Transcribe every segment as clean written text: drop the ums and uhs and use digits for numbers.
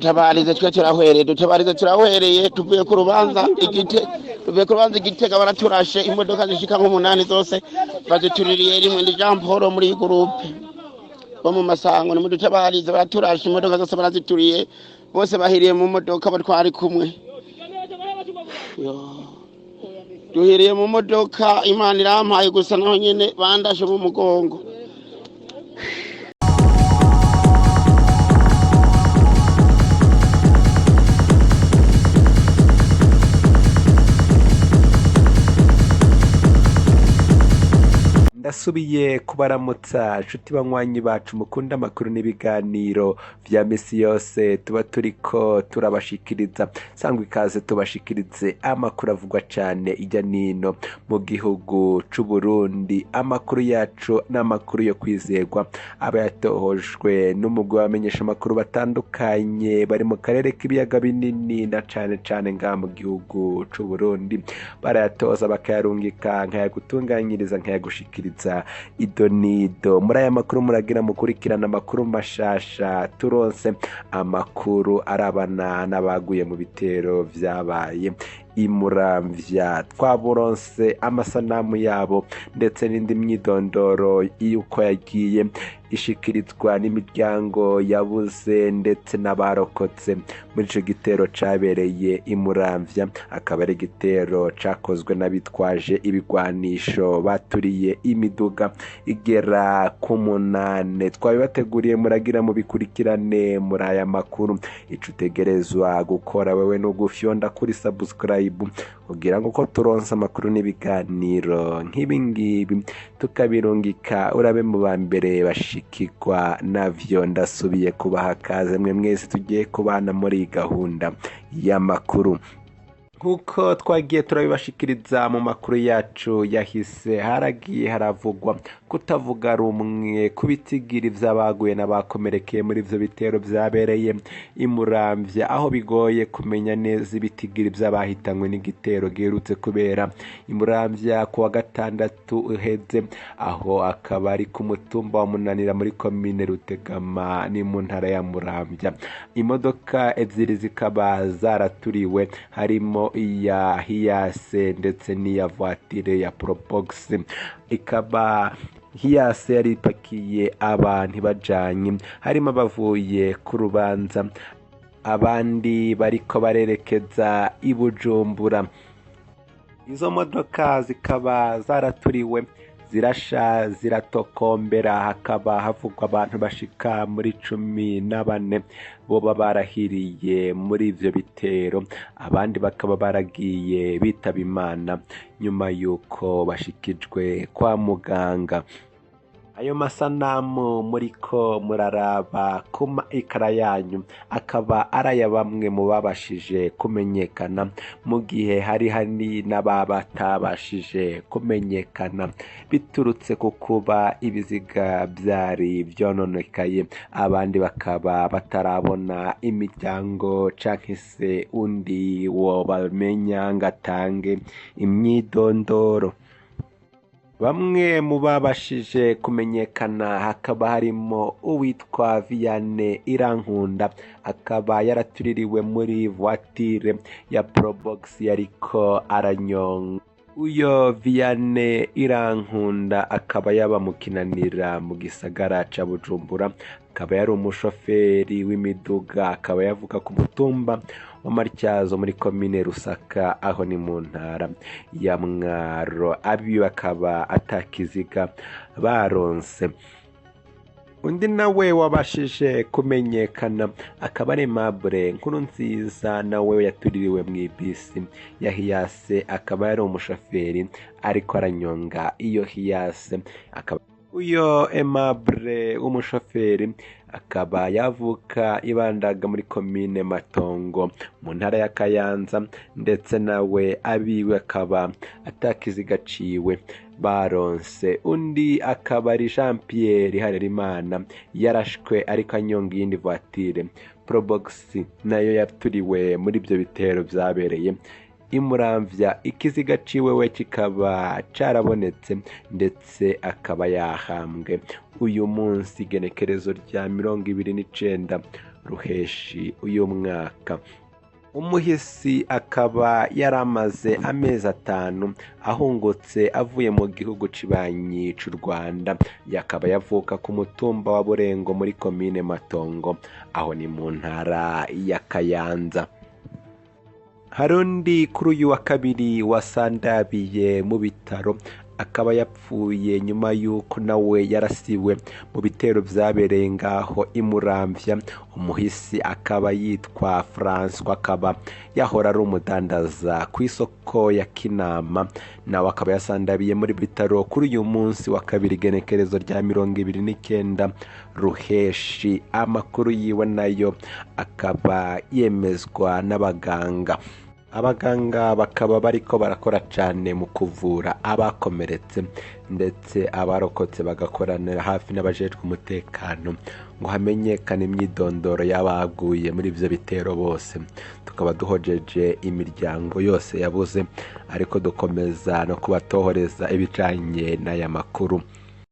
Dutabarize, twe turahwereye, dutabarize, turahwereye. Tuvuye ku rubanza igite, tuvuye ku rubanza Igitega, baraturashe imodoka zishika nk'umunani zose bazituririye rimwe. Ndi Jean Paul muri groupe bo mu Masango. Nimudutabarize, baraturashe, imodoka zose barazituriye, bose bahiriye mu modoka batwari kumwe. Yo. Duhiriye mu modoka, Imana irampaye gusa, naho nyene bandashe mu mugongo. Ndasubiye kubaramutsa, nshuti banywanyi bacu mukunda amakuru n'ibiganiro vya misi yose tuba turiko turabashikiriza. Sangwa ikaze tubashikirize amakuru avugwa cane ijya nino mu gihugu c'Uburundi. Amakuru yacu n'amakuru yo kwizegwa, aba yatohojwe n'umugwi w'abamenyesha amakuru batandukanye bari mu karere k'ibiyaga binini na cane cane ngaha mu gihugu c'Uburundi. Barayatoza bakayarungika, nkayagutunganyiriza, nkayagushikiriza idonido. Muri aya makuru muragira mukurikirana amakuru mashasha turonse, amakuru arabana n'abaguye mu bitero vyabaye imuramvya. Twaburonse amasanamu yabo ndetse n'indi myidondoro y'uko yagiye ishikirizwa n'imiryango yabuze ndetse n'abarokotse muri ico gitero cabereye imuramvya. Akaba ari igitero cakozwe n'abitwaje ibigwanisho baturiye imiduga igera ku munane. Twabibateguriye, muragira mubikurikirane muri aya makuru. Ico utegerezwa gukora wewe no gufyonda kuri subscribe kugira ngo uko turonse amakuru n'ibiganiro nk'ibingibi tukabirungika, urabe mu ba mbere bashikirwa navyo. Ndasubiye kubaha kaze mwe mwese tugiye kubana muri iyi gahunda y'amakuru. Nk'uko twagiye turabibashikiriza mu makuru yacu yahise, haragiye haravugwa kutavuga rumwe ku bitigiri vy'abaguye n'abakomerekeye muri ivyo bitero vyabereye imuramvya, aho bigoye kumenya neza ibitigiri vy'abahitanywe n'igitero giherutse kubera imuramvya ku wa gatandatu uheze. Aho akaba ari ku mutumba wa Munanira muri komine Rutegama, ni mu ntara ya Muramvya. Imodoka ebyiri zikaba zaraturiwe, harimo iya Hiace ndetse n'iya voiture ya Probox. Ikaba Hiace yari ipakiye abantu bajanye, harimo abavuye ku rubanza, abandi bariko barerekeza i Bujumbura. Izo modoka zikaba zaraturiwe, zirasha, ziratokombera. Hakaba havugwa abantu bashika muri 14 boba barahiriye muri ivyo bitero, abandi bakaba baragiye bitaba Imana nyuma y'uko bashikijwe kwa muganga. Ayo masanamu muriko muraraba kuma ikara yanyu akaba ari aya bamwe mu babashije kumenyekana, mu gihe hari hari n'ababatabashije kumenyekana biturutse ku kuba ibiziga vyari vyononekaye, abandi bakaba batarabona imiryango canke se undi wobamenya ngo atange imyidondoro. Bamwe mu babashije kumenyekana hakaba harimo uwitwa Vianney Irankunda, akaba yaratuririwe muri voiture ya Probox yariko aranyonga. Uyo Vianney Irankunda akaba yaba mu Kinanira mu gisagara ca Bujumbura, akaba yari umushoferi w'imiduga, akaba yavuka ku mutumba wa Matyazo muri komine Rusaka, aho ni mu ntara ya Mwaro. Abi bakaba atakiziga baronse. Undi nawe wabashije kumenyekana akaba ari Aimable Nkurunziza, nawe yatuririwe mw'ibisi ya Hiace, akaba yari umushoferi ariko aranyonga iyo Hiace. Akaba uyo Aimable w'umushoferi akaba yavuka ibandaga muri komine Matongo mu ntara ya Kayanza, ndetse nawe abiwe akaba atakiziga ciwe baronse. Undi akaba ari Jean Pierre Harerimana, yarashwe ariko anyonga iyindi voiture Probox, nayo yaturiwe muri ivyo bitero vyabereye imuramvya. Ikiziga ciwe we kikaba carabonetse, ndetse akaba yahambwe uyu munsi, igenekerezo rya 29. Ruheshi uyu mwaka. Umuhisi akaba yaramaze amezi 5 ahungutse avuye mu gihugu cibanyi c'u Rwanda. Yakaba yavuka ku mutumba wa Burengo muri komine Matongo, aho ni mu ntara ya Kayanza. Harundi kuri uyu wa kabiri wasandabiye mu bitaro, akaba yapfuye nyuma y'uko nawe yarasiwe mu bitero vyabereye ngaho imuramvya. Umuhisi akaba yitwa François, akaba yahora ari umudandaza ku isoko ya Kinama, nawe akaba yasandabiye muri bitaro kuri uyu munsi wa kabiri igenekerezo rya 29 Ruheshi. Amakuru yiwe nayo akaba yemezwa n'abaganga. Abaganga bakaba bariko barakora cane mu kuvura abakomeretse, ndetse abarokotse bagakoranira hafi n'abajejwe umutekano ngo hamenyekane imyidondoro y'abaguye muri ivyo bitero bose. Tukaba duhojeje imiryango yose yabuze, ariko dukomeza no kubatohoreza ibijanye n'aya makuru.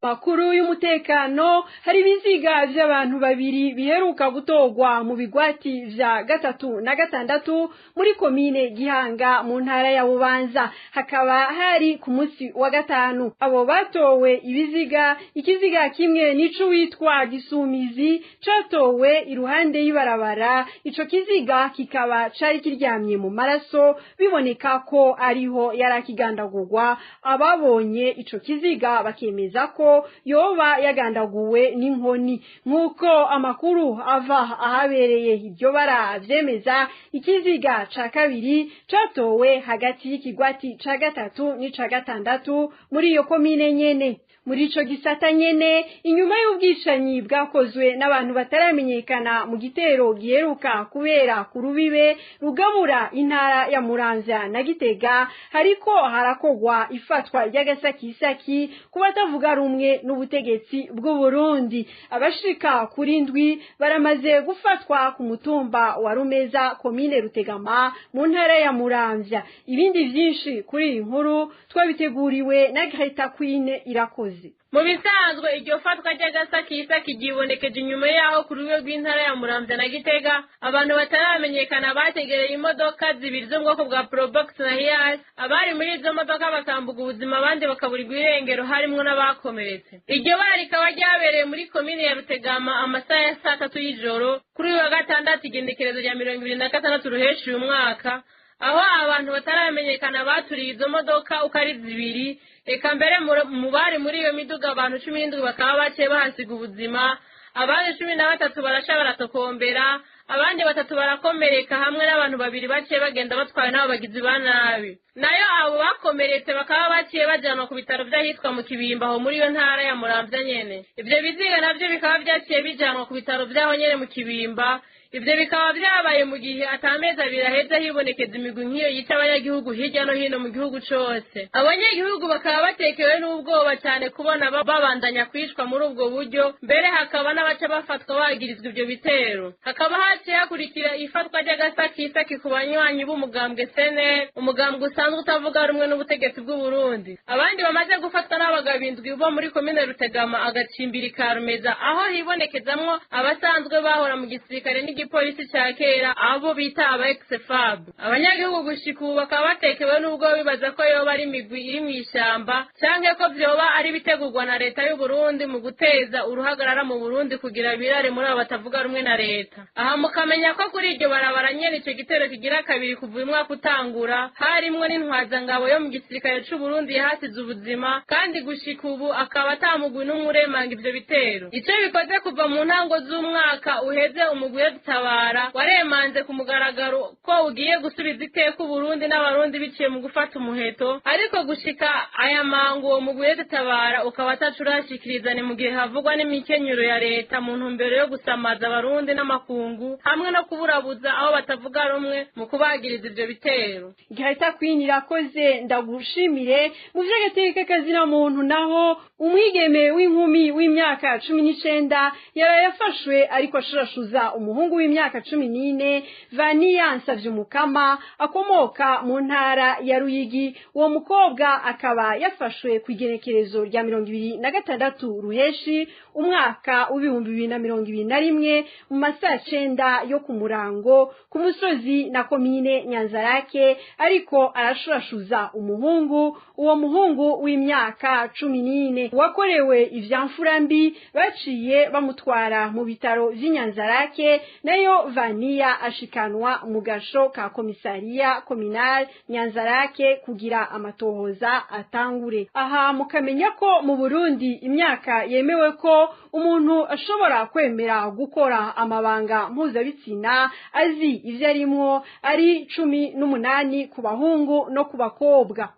Makuru y'umutekano, hari ibiziga vy'abantu babiri biheruka gutogwa mu bigwati vya 3 na 6 muri komine Gihanga mu ntara ya Bubanza. Hakaba hari ku munsi wa 5. Abo batowe ibiziga, ikiziga kimwe nico witwa Gisumizi catowe iruhande y'ibarabara. Ico kiziga kikaba cari kiryamye mu maraso, biboneka ko ariho yarakigandagurwa. Ababonye ico kiziga bakemeza ko yoba yagandaguwe n'inkoni. Nk'uko amakuru ava ahabereye iryo bara vyemeza, ikiziga ca kabiri catowe hagati y'ikigwati ca 3 n'ica 6 muri iyo komine nyene. Muri ico gisata nyene, inyuma y'ubwicanyi bwakozwe n'abantu bataramenyekana mu gitero giheruka kubera ku rubibe rugabura intara ya Muramvya na Gitega, hariko harakogwa ifatwa ry'agasakisaki ku batavuga rumwe n'ubutegetsi bw'u Burundi. Abashika kuri 7 baramaze gufatwa ku mutumba wa Rumeza, komine Rutegama, mu ntara ya Muramvya. Ibindi vyinshi kuri iyi nkuru twabiteguriwe na Greta Queen Irakoze. Mu bisanzwe iryo fatwa ry'agasakisaki ryibonekeje inyuma yaho ku rwego rw'intara ya Muramvya na Gitega abantu bataramenyekana bategereye imodoka zibiri zo mu bwoko bwa Probox na Hiace. Abari muri izo modoka bakambuga ubuzima, abandi bakaburirwa irengero, harimwo n'abakomeretse. Iryo bara rikaba ryabereye muri komine ya Rutegama amasaha ya 3:00 y'ijoro kuri uyu wa gatandatu igenekerezo rya 26 Ruheshi uyu mwaka, aho abantu bataramenyekana baturiye izo modoka uko ari zibiri. Eka mbere mu bari muri iyo miduga abantu 17 bakaba baciye bahasiga ubuzima, abandi 13 barasha baratokombera, abandi 3 barakomereka, hamwe n'abantu 2 baciye bagenda batwawe n'abo bagizi ba nabi. Nayo abo bakomeretse bakaba baciye bajanwa ku bitaro vy'ahitwa mu Kibimba aho muri iyo ntara ya Muramvya nyene. Ivyo biziga navyo bikaba vyaciye bijanwa ku bitaro vy'aho nyene mu Kibimba. Ivyo bikaba vyabaye mu gihe atamezi 2 aheze hibonekeza imigwi nk'iyo yica abanyagihugu hirya no hino mu gihugu cose. Abanyagihugu bakaba batekewe n'ubwoba cane kubona babandanya kwicwa muri ubwo buryo, mbere hakaba n'abaca bafatwa bagirizwa ivyo bitero. Hakaba haciye hakurikira ifatwa ry'agasakisaki ku banywanyi b'umugambwe CNL, umugambwe usanzwe utavuga rumwe n'ubutegetsi bw'u Burundi. Abandi bamaze gufatwa n'abagabo 7 bo muri komine Rutegama agacimbiri ka Rumeza, aho hibonekezamwo abasanzwe bahora mu gisirikare n'igipolisi ca kera, abo bita aba ex-FAB. Abanyagihugu gushika ubu bakaba batekewe n'ubwo bibaza ko yoba ari imigwi iri mw'ishamba, canke ko vyoba ari ibitegurwa na leta y'u Burundi mu guteza uruhagarara mu Burundi kugira birare muri abo batavuga rumwe na leta. Aha mukamenya ko kuri iryo barabara nyene ico gitero kigira kabiri kuva uyu mwaka utangura, harimwo n'intwazangabo yo mu gisirikare c'u Burundi yahasize ubuzima, kandi gushika ubu akaba atamugwi n'umwe uremanga ivyo bitero. Ico bikoze kuva mu ntango z'umwaka uheze, umugwi Tabara waremanze ku mugaragaro ko ugiye gusubiza iteka Uburundi n'abarundi biciye mu gufata umuheto, ariko gushika aya mango uwo mugwi Tabara ukaba atacurashikiriza, ni mu gihe havugwa n'imikenyero ya leta mu ntumbero yo gusamaza abarundi n'amakungu hamwe no kuburabuza aho batavuga rumwe mu kubagiriza ivyo bitero. Greta Queen Irakoze, ndagushimire. Mu vy'agateka kazina muntu naho, umwigeme w'inkumi w'imyaka 19 yaraye afashwe ariko ashurashuza umuhungu w'imyaka 14 Vania Nsavyumukama akomoka mu ntara ya Ruyigi. Uwo mukobwa akaba yafashwe ku igenekerezo rya 26 Ruheshi umwaka w'2021 mu masaha 9 yo ku murango ku musozi na komine Nyanzarake, ariko arashurashuza umuhungu, uwo muhungu w'imyaka 14 wakorewe ivyamfura mbi. Baciye bamutwara mu bitaro vy'Inyanzarake, nayo Vania ashikanwa mu gasho ka komisariya kominal Nyanzarake kugira amatohoza atangure. Aha mukamenya ko mu Burundi imyaka yemewe ko umuntu ashobora kwemera gukora amabanga mpuzabitsina azi ivyo arimwo ari 18 ku bahungu no ku bakobwa.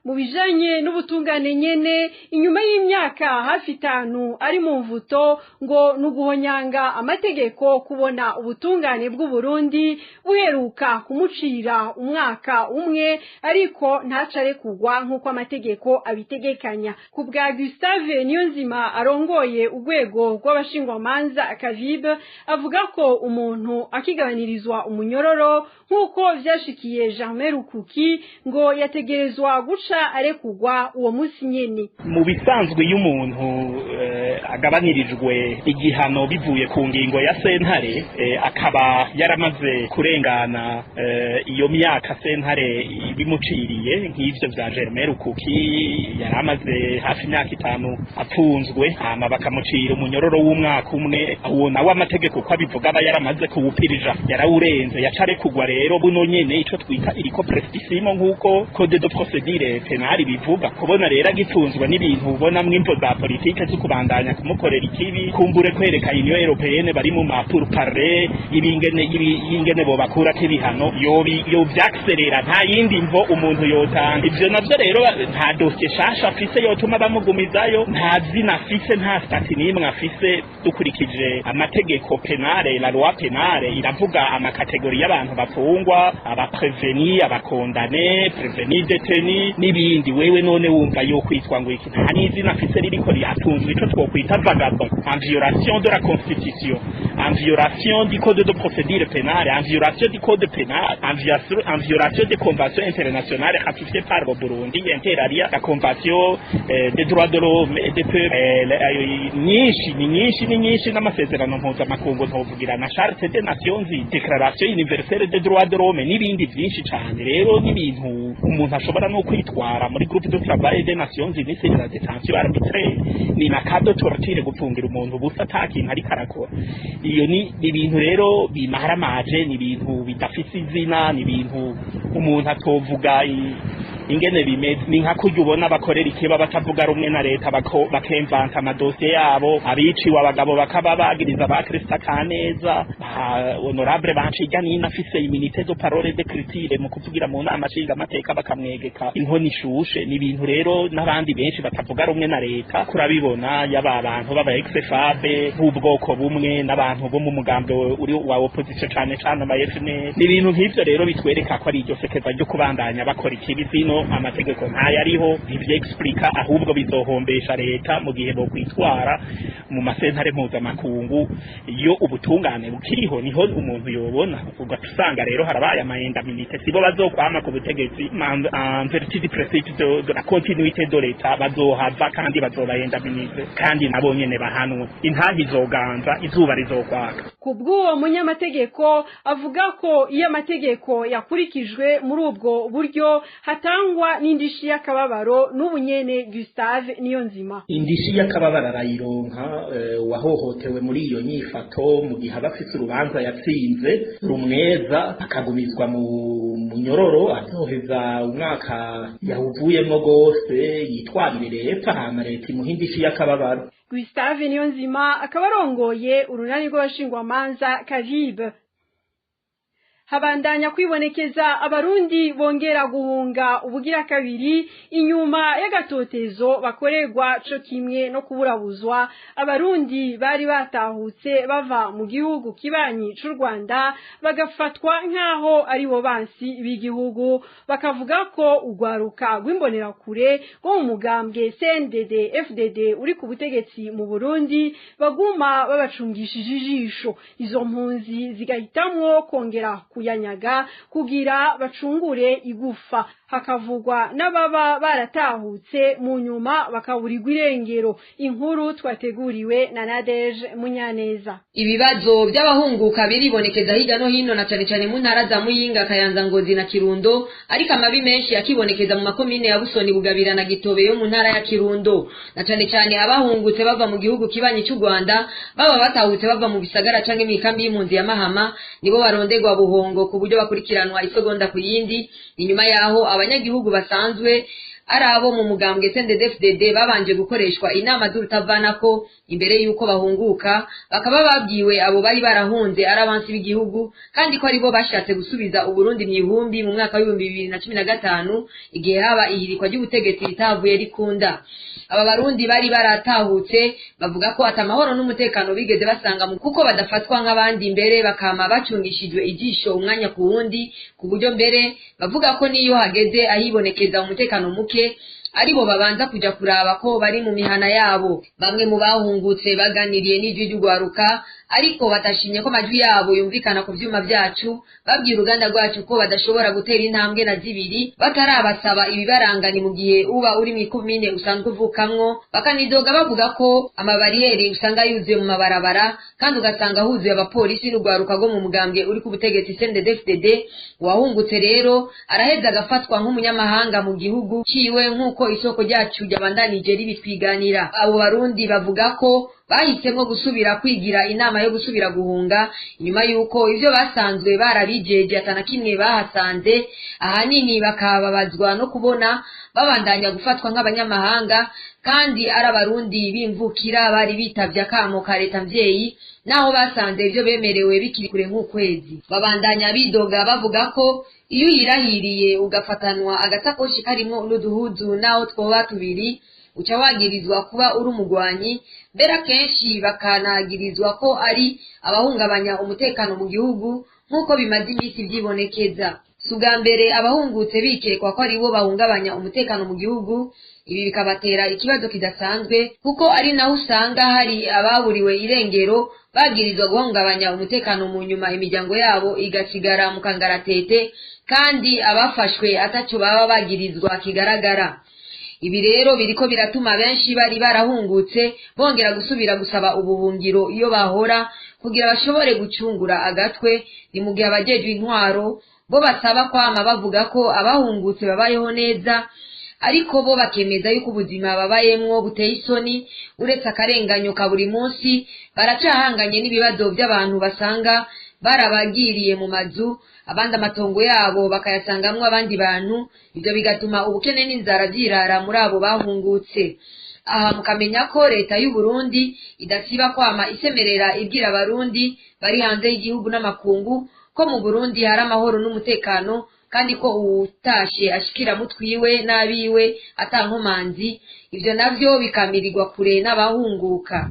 Mu bijanye n'ubutungane nyene, inyuma y'imyaka hafi 5 ari mu mvuto, ngo nuguhonyanga amategeko kubona ubutungane bw'u Burundi buheruka kumucira umwaka umwe ariko ntacare kugwa nk'uko amategeko abitegekanya. Ku bwa Gustave Niyonzima arongoye urwego rw'abashingwamanza Kavibe, avuga ko umuntu akigabanirizwa umunyororo nk'uko vyashikiye Germain Rukuki ngo yategerezwa guca arekugwa uwo munsi nyene. Mu bisanzwe iyo umuntu agabanirijwe igihano bivuye ku ngingo ya sentare, akaba yaramaze kurengana iyo myaka sentare ibimuciriye, nk'ivyo vya Germain Rukuki yaramaze hafi imyaka 5 apfunzwe, hama bakamucira umunyororo w'umwaka umwe, uwo nawe amategeko uko abivuga aba yaramaze kuwupirija, yarawurenze, yaca arekugwa. Rero buno nyene ico twita illico prestissimo nk'uko code de procédure pénale bivuga. Kubona rero agipfunzwe n'ibintu ubona mw'imvo za politike zo kubandanya kumukorera ikibi, kumbure kwereka Union Européenne bari mu ma pourparlers y'ingene y'ingene bobakurako ibihano, yobi yovyakserera, nta yindi mvo umuntu yotanga. Ivyo navyo rero nta dosiye shasha afise yotuma bamugumizayo, nta zina afise, nta statut n'imwe afise. Dukurikije amategeko pénale, la loi pénale iravuga ama catégories y'abantu bafungwa: aba prévenus, aba condamnés, prévenus détenus n'ibindi. Wewe none wumva yo kwitwa ngo iki? Nta n'izina afise ririko riatunzwe, ico twokwita vagabond, en violation de la constitution, en violation du code de procédure pénale, en violation du code pénal, en violation des conventions internationales ratifiées par le Burundi, inter alia la convention des droits de l'homme et des peuples, nyinshi, ni nyinshi, ni nyinshi, n'amasezerano mpuzamakungu ntovugira na Charte des Nations Unies, Déclaration universelle des droits de l'homme n'ibindi byinshi cyane. Rero n'ibintu umuntu ashobora no kwitwara muri groupe de travail des Nations Unies sur la détention arbitraire. Ni na cas de torture gupfungira umuntu ubusa ata kintu ariko arakora. Iyo ni ibintu rero bimaharamaje, ni ibintu bidafise izina, ni ibintu umuntu atovuga ingene bimeze. Ni nka kurya ubona bakorera ikiba batavuga rumwe na leta, bakemvanta amadosiye yabo, abiciwe abagabo bakaba bagiriza ba Krista Kaneza, ba honorable banciga nina afise immunité de parole d'écriture mu kuvugira mu nama nshinga amateka, bakamwegeka inkoni ishushe. Ni ibintu rero n'abandi benshi batavuga rumwe na leta kurabibona, yaba abantu baba ex-FAB b'ubwoko bumwe n'abantu bo mu mugambi uri wa opposition, cane cane aba FNL. Ni ibintu nk'ivyo rero bitwereka ko ari iryo sekeza ryo kubandanya bakora ikibi. Zino amategeko ntayariho, ntivyexplica, ahubwo bizohombesha leta mu gihe bokwitwara mu masentare mpuzamakungu. Iyo ubutungane bukiriho niho umuntu yobona, ugaca usanga rero harabaye ama indemnités, sibo bazokwama ku butegetsi en vertu du principe de la continuité de l'État. Bazohava kandi bazoba indemnisés, kandi nabo nyene bahanwe, intahe izoganza, izuba rizokwaka. Ku bw'uwo munyamategeko, avuga ko iyo amategeko yakurikijwe muri ubwo buryo hatangwa n'indishi y'akababaro. N'ubu nyene Gustave Niyonzima. Indishi y'akababaro arayironka wahohotewe muri iyo nyifato mu gihe aba afise urubanza yatsinze rumweza, akagumizwa mu munyororo, azoheza umwaka yawuvuyemwo rwose yitwarire leta, hama leta imuha indishi y'akababaro. Gustave Niyonzima akaba arongoye urunani rw'abashingwamanza Kavibe. Habandanya kwibonekeza abarundi bongera guhunga ubugira kabiri inyuma y'agatotezo bakorerwa co kimwe no kuburabuzwa. Abarundi bari batahutse bava mu gihugu kibanyi c'u Rwanda bagafatwa nk'aho ari bo bansi b'igihugu, bakavuga ko urwaruka rw'imbonerakure rwo mu mugambwe CNDD FDD uri ku butegetsi mu Burundi baguma babacungishije ijisho. Izo mpunzi zigahitamwo kongera kuyanyaga kugira bacungure igufa. Hakavugwa n'ababa baratahutse mu nyuma bakaburirwa irengero. Inkuru twateguriwe na Nadege Munyaneza. Ibibazo by'abahunguka biribonekeza hirya no hino na cane cane mu ntara za Muyinga, Kayanza, Ngozi na Kirundo, ariko amabi menshi akibonekeza mu makomine ya Busoni, Bugabira na Gitobe yo mu ntara ya Kirundo, na cane cane abahungutse bava mu gihugu kibanyi cy'u Rwanda, baba batahutse bava mu bisagara canke mw'ikambi y'impunzi ya Mahama, nibo barondegwa buhongo ku buryo bakurikiranwa isegonda ku yindi. Inyuma yaho abanyagihugu basanzwe ari abo mu mugambwe CNDD-FDD babanje gukoreshwa inama z'urutavanako imbere y'uko bahunguka, bakaba babwiwe abo bari barahunze ari abansi b'igihugu, kandi ko aribo bashatse gusubiza Uburundi mw'ihumbi mu mwaka w'2015 igihe haba ihirikwa ry'ubutegetsi ritavuye rikunda. Aba barundi bari baratahutse bavuga ko atamahoro n'umutekano bigeze basanga kuko badafatwa nk'abandi, mbere bakama bacungishijwe ijisho umwanya ku wundi, ku buryo mbere bavuga ko niyo hageze ahibonekeza umutekano muke aribo babanza kuja kuraba ko bari mu mihana yabo. Bamwe mu bahungutse baganiriye n'ijwi ry'urwaruka, ariko batashimye ko amajwi yabo yumvikana ku vyuma vyacu, babwiye uruganda rwacu ko badashobora gutera intambwe na zibiri batarabasaba ibibaranga, ni mu gihe uba uri mw'ikomine usanzwe uvukamwo. Bakanidoga bavuga ko amabariyeri usanga yuzuye mu mabarabara, kandi ugasanga huzuye abapolisi n'urwaruka rwo mu mugambwe uri ku butegetsi CNDD-FDD. Uwahungutse rero araheza agafatwa nk'umunyamahanga mu gihugu ciwe, nk'uko isoko ryacu ryabandanije ribitwiganira. Abo barundi bavuga ko bahisemwo gusubira kwigira inama yo gusubira guhunga inyuma y'uko ivyo basanzwe barabijeje atana kimwe bahasanze, ahanini bakababazwa no kubona babandanya gufatwa nk'abanyamahanga kandi ari abarundi b'imvukira bari bitavye akamo ka leta mvyeyi, naho basanze ivyo bemerewe bikiri kure nk'ukwezi. Babandanya bidoga bavuga ko iyo uyirahiriye ugafatanwa agasakoshi karimwo n'uduhuzu naho twoba tubiri, uca wagirizwa kuba uri umugwanyi, mbere akenshi bakanagirizwa ko ari abahungabanya umutekano mu gihugu nk'uko bimaze iminsi vyibonekeza. Si ubwa mbere abahungutse bikekwa ko aribo bahungabanya umutekano mu gihugu, ibi bikabatera ikibazo kidasanzwe kuko ari naho usanga hari ababuriwe irengero bagirizwa guhungabanya umutekano, mu nyuma imiryango yabo igasigara mu kangaratete, kandi abafashwe ataco baba bagirizwa kigaragara. Ibi rero biriko biratuma benshi bari barahungutse bongera gusubira gusaba ubuhungiro iyo bahora kugira bashobore gucungura agatwe. Ni mu gihe abajejwe intwaro bo basaba kwama bavuga ko abahungutse babayeho neza, ariko bo bakemeza yuko ubuzima babayemwo buteye isoni. Uretse akarenganyo ka buri munsi, baracahanganye n'ibibazo by'abantu basanga barabagiriye mu mazu, abandi amatongo yabo bakayasangamwo abandi bantu, ivyo bigatuma ubukene n'inzara vyirara muri abo bahungutse. Aha mukamenya ko leta y'u Burundi idasiba kwama isemerera ibwira abarundi bari hanze y'igihugu n'amakungu ko mu Burundi hari amahoro n'umutekano, kandi ko uwutashe ashikira mutwiwe n'abiwe atankomanzi. Ivyo navyo bikamirirwa kure n'abahunguka.